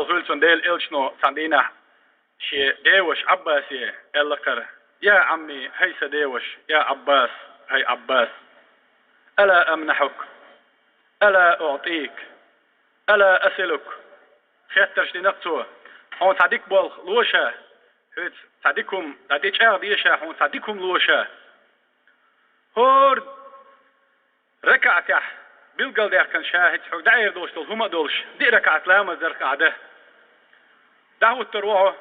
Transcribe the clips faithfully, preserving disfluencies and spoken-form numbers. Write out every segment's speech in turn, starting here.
Хуьлу цунна Делан элчано цхьана дийнахь шен деваша Ӏаббасе аьлла кхара: «Я Ӏамми, хӀай сан деваш, я Ӏаббас, хӀай Ӏаббас, ала амнахьук, ала уӀтӀик, ала асилук?» Хеттарш дина-кх цо: «Хьуна цхьа дика болх ло ша, хьоьца цхьа дика хӀума дӀатӀечӀагӀде ша, хьуна цхьа дика хӀума ло ша». ХӀора ракаӀатехь билгалдаьккхина ша хӀинца хьоьга дӀаэр долуш долу хӀума а долуш, диъ ракаӀат ламаз дарх ахьа дан. ДӀахӀуттур ву хьо,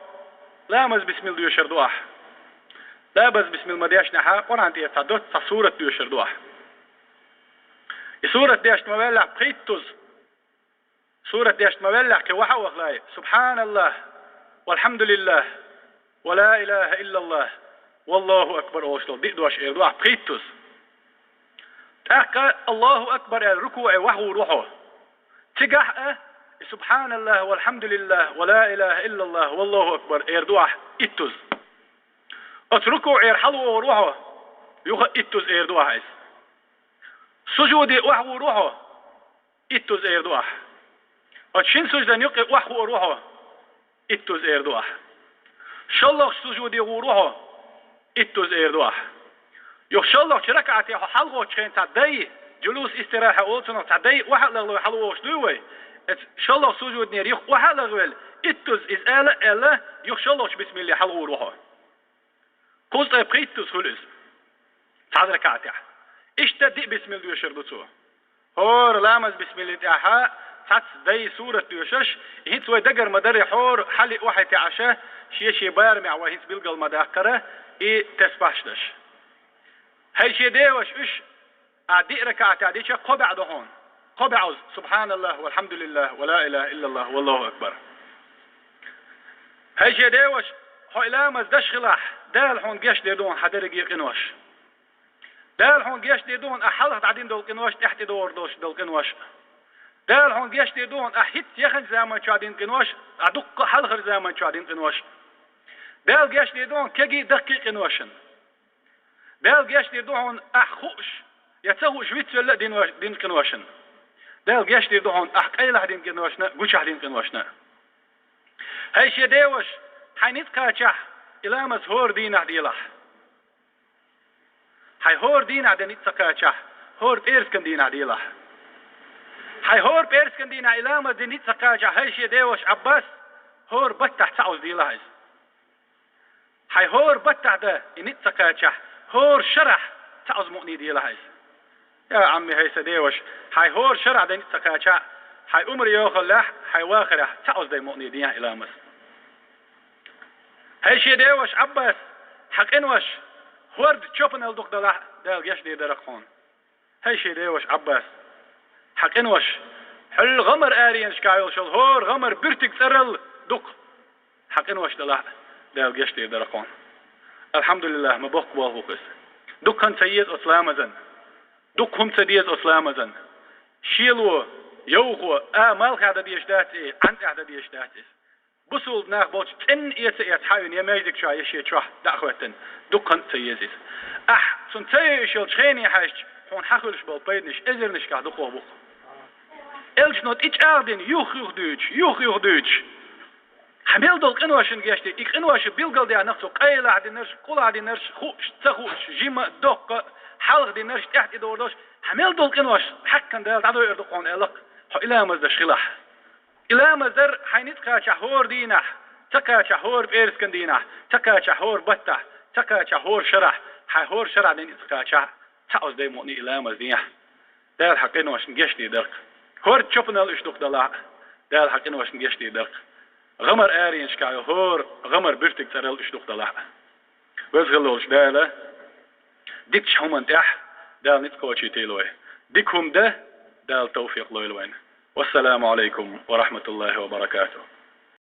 ламаз бисмилла доьшур ду ахьа. Ламаз бисмилла ма дешнехь, Къуръан тӀера цхьа доцца, цхьа сурат доьшур ду ахьа. И сурат дешна ма ваьллехь, пхийттаза сурат дешна ма ваьллехь, кхин ваха а вахале, «СубхьаналлахӀ, валхьамдулиллахӀ, ва ла илахӀа иллаллахӀ, валлахӀу акбар» олуш долу диъ дош эр ду ахьа пхийттаза. ТӀаккха «АллахӀу акбар» аьлла рукуӀе вахьур ву хьо. Цигахь а и «СубхьаналлахӀ, валхьамдулиллахӀ, ва ла илахӀа иллаллахӀ, валлахӀу акбар» эр ду ахьа иттаза. Оцу рукуӀера хьалавогӀур ву хьо, юха а иттаза эр ду ахьа иза. Сужуде охьагӀур ву хьо, иттаза эр ду ахьа. Оцу шина суждан юккъе охьахуур ву хьо, иттаза эр ду ахьа. ШолгӀачу сужуде гӀур ву хьо, иттаза эр ду ахьа. Юха шолгӀачу ракаӀате хьо хьалавогӀучу хенахь цхьа дай, джулус истирахьа олу цунах, цхьа дай охьа а лагӀлой хьалавогӀуш дуй вай, оцу шолгӀачу сужуднера юха охьа а лагӀвелла, иттаза иза ала а аьлла, юха шолгӀачу бисмилле хьалавогӀур ву хьо. Кхузткъе пхийттаза хуьлу иза цхьана ракаӀатехь. Иштта диъ бисмилла доьшур ду цо. ХӀора ламаз бисмилла тӀехь цхьацца дай, сурат доьшуш, и хӀинца вай дагара ма дарра, хӀора хьалиъ охьатаьӀаш, шен-шен барамехь вай хӀинца билгал ма даккхара, и тасбихьаш деш. ХӀай шен деваш, уьш ахьа диъ ракаӀатехь дича кхо бӀе ду хьуна. Кхо бӀе ду: «СубхьаналлахӀ, валхьамдулиллахӀ, ва ла илахӀа иллаллахӀ, валлахӀу акбар». ХӀай шен деваш, хьо и ламаз деш хилахь, Дала хьуна гечдийр ду хьуна хьан дерриге къинош. Дала хьуна гечдийр ду хьуна ахьа хьалха дӀадина долу къинош, тӀаьхьа тӀедогӀур долуш долу къинош. Дала хьуна гечдийр ду хьуна ахьа хӀинцца яханчу заманчохь дина къинош, ахьа дуккха а хьалхара заманчохь дина къинош. Дала гечдийр ду хьуна кегий а, даккхий а къиношна. Дала гечдийр ду хьуна ахьа хууш я ца хууш вицвелла а дина, дина къиношна. Дала гечдийр ду хьуна ахьа къайлаха дина къиношна а, гучахь дина къиношна а. ХӀай шен деваш, хьайн ницкъ кхачахь, и ламаз хӀора дийнахь делахь. Хьайн хӀора дийнахь де ницкъ ца кхачахь, хӀора пӀераскан дийнахь делахь. Хьайн хӀора пӀераскан дийнахь и ламаз де ницкъ ца кхачахь, хӀай шен деваш Ӏаббас, хӀора баттахь цхьа оза делахь иза. Хьайн хӀора баттахь дан и ницкъ ца кхачахь, хӀора шарахь цхьа оза мукъане делахь иза. Я Ӏамми, хӀай сан деваш, хьайн хӀора шарахь дан ницкъ ца кхачахь, хьайн умар йохаллехь, хьайн вахарехь цхьа оза дай мукъане дехьа и ламаз. ХӀай шен деваш Ӏаббас, хьан къинош хӀорда чопанал дукха далахь, Дала гечдийр дара-кх хьуна. ХӀай шен деваш Ӏаббас, хьан къинош хьуьлла гӀамар аренашкахь йолуш йолу хӀора гӀамар буьртиг цӀарал дукха хьан къинош далахь, Дала гечдийр дара-кх хьуна. АлхьамдулиллахӀ, ма боккха болх бу-кх иза. Дукха ца еза оцу ламазан. Дукха хӀума ца деза оцу ламазан. Шело, йовхо, а, малхехь дан дезаш дац и, Ӏан тӀехь дан дезаш дац иза. Бусулба нах болчу цӀенна эца а эца хьан вина я маьждиг чохь, я шен чохь дӀа а хӀоьттина, дукха ца еза иза. Ахьа цунна ца йойуш йолчу хене хьаьжча, хьуна хьан хуьлуш болу пайданаш эзарнашкахь дукхох бу-кх. Элчано тӀечӀагӀдина, юх-юх дуьйцуш, юх-юх дуьйцуш. Хьан мел долу къиношна гечдийр, и къинош билгалдаьхна-кх цо, къайлаха динарш, къулаха динарш, хууш, ца хууш, жима, доккха, хьалха динарш, тӀаьхьа тӀедогӀур долуш, хьан мел долу къинош хьаькхна Дала дӀадойур ду-кх хьуна аьлла-кх, хьо и ламаз деш хилахь. И ламаз дар хьайн ницкъ кхачахь хӀора дийнахь, ца кхачахь хӀора пӀераскан дийнахь, ца кхачахь хӀора баттахь, ца кхачахь хӀора шарахь, хьайн хӀора шарахь дан ницкъ кхачахь, цхьа оза дай мукъане и ламаз дехьа. Дала хьан къиношна гечдийр дара-кх. ХӀорда чопанал уьш дукха далахь, Дала хьан къиношна гечдийр дара-кх. ГӀамар аренашкахь йолу хӀора гӀамар буьртиг цӀарал уьш дукха далахь. Веза хилла волчу Дала дикачу хӀуманна тӀехь Дала ницкъ кхочуьйтийла вай. Дика хӀума дан Дала тавфикъ лойла вайна. Вассаламу Ӏалайкум ва рахьматуллахӀи ва баракатухӀ.